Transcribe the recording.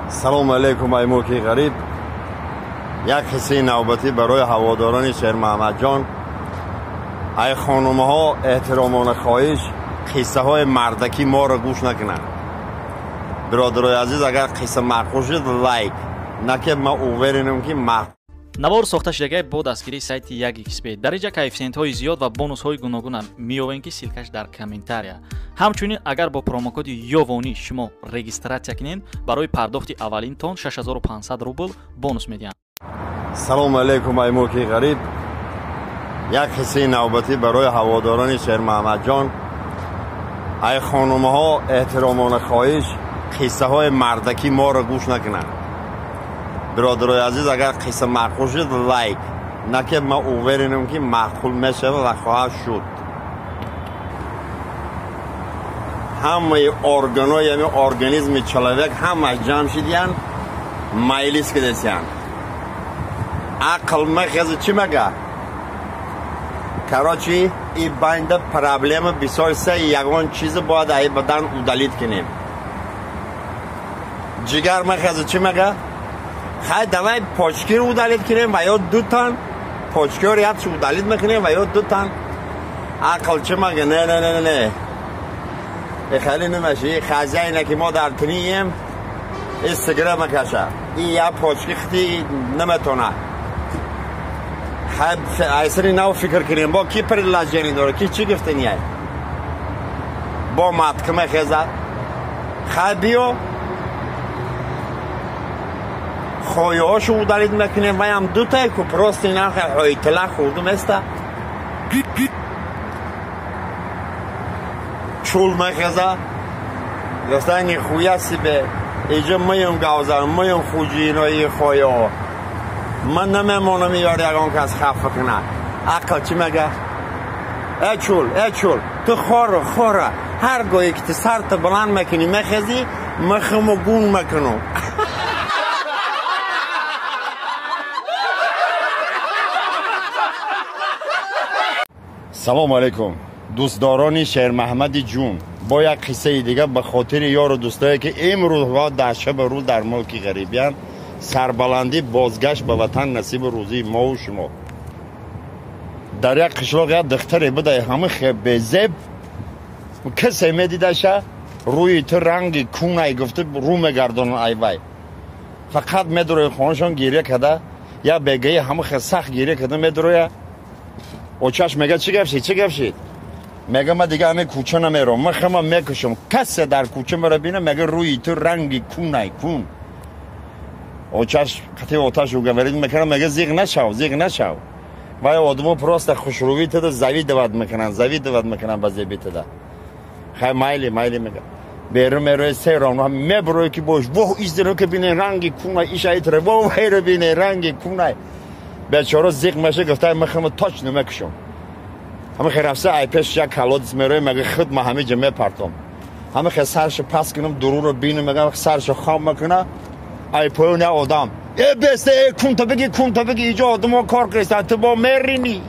Салом алейкум, ай мулки ғариб. Як қиссаи навбатӣ барои ҳаводорони Шермуҳаммадҷон. Ай хонумҳо эҳтиромона хоҳиш, қиссаҳои мардакӣ моро гӯш накунанд. Биродарои азиз, агар қисса маъқул шуд, лайк. На ки ман уверен ам ки маъқул. Навор сохта шудагай бо дастгирии сайти 1xb. Дар инҷа коэффисиентҳои зиёд ва бонусҳои гуногуна меёбем, ки ссылка ш дар комментария. Ҳамчунин агар бо промокоди ёвонӣ шумо регистрация кунед, барои пардохти аввалинтон 6500 рубл бонус медиҳанд. Салом алейкум, ай мулки ғариб. Як қиссаи навбатӣ барои ҳаводорони Шермуҳаммадҷон. Ай хонумҳо эҳтиромона хоҳиш, қиссаҳои мардакӣ моро гӯш накунанд. Биродарои азиз, агар қисса маъқул шуд, лайк. На ки ман уверен ам ки маъқул мешавад ва хоҳад шуд. Ҳамаи органҳои ҳамин организми человек ҳамаш ҷамъ шидиянд, майлис кидесиянд. Ақл мехеза, чӣ мега? Короче, и байнда проблема бисёр се, ягон чизе бояд ай бадан удалить кунем. Ҷигар мехеза, чӣ мега? Хай, давай почки ро удалить кунем ва ё дутан почки ро якчи удалить мекунем ва ё дутан. Ақл чӣ мега? Не, не, не, не, э, хеле намеши. И хазяйна ки мо дар тинием, и сигара мекаша, и як почки хти наметона. Хай, айсари нав фикр кунем, бо ки предложение дора, ки чӣ гуфтанияй? Бо матка мехезад. Хай, биё хояҳошо удалить мекунем, ваям дутай ку, просто нархи ҳойтила хурдум эста. Чул мехеза, гуфта: нихуя себе, иҷа меюм гавзар, меюм хуҷинои хояҳо, ман намемонам ёр ягон кас хафа кунад. Ақл чӣ мега? Э чул, э чул, ту хору хора, ҳар гоҳе ки ту сарта баланд мекунӣ, мехезӣ, мехуму гун мекунам. Салом алейкум, дӯстдорони Шермаҳмади ҷун. Бо як қиссаи дига ба хотири ёру дӯстое, ки имрӯзҳо дар шаба рӯз дар мулки ғарибиянд. Сарбаландӣ, бозгашт ба ватан насибу рӯзии мову шумо. Дар як қишлоқ як духтаре будай, ҳама безеб. Касе медидаша, рӯи ту ранги кунай гуфта, рӯ мегардонад айвай. Фақат медурои хонашон гиря када, як бегаи ҳама сахт гиря када медуроя. Очаш мега: чӣ гап шид, чӣ гап шид? Мега: ма дига ҳамин кӯча намером, ман хама мекушам. Касе дар кӯча маро бина, мега: рӯи ту ранги кунай, кун. Очаш қати оташ уговорить мекунад, мега: зиғ нашав, зиғ нашав. Вай одамо просто хушрӯӣ туда завидовать мекунанд, завидовать мекунанд ба зеби туда. Хай, майли, майли, мега. Берун мерои, се ром мебурӯи, ки бош воҳ, издиро ки бине, ранги кунай, ишаитра воҳ, ҳайро бине, ранги кунай. Бечора зиқ меша, гуфта: ман хама точно мекушам. Ҳама хе рафса, ай пеш як колодец мерои, мега: худ ма ҳамиҷа мепартом. Ҳама хе саршо пас кунам, дуруро бинам, мега, саршо хом мекуна, ай поён як одам: э бесте, э, кунта биги, кунта биги, иҷо одамо кор кристан, ту бо мерини.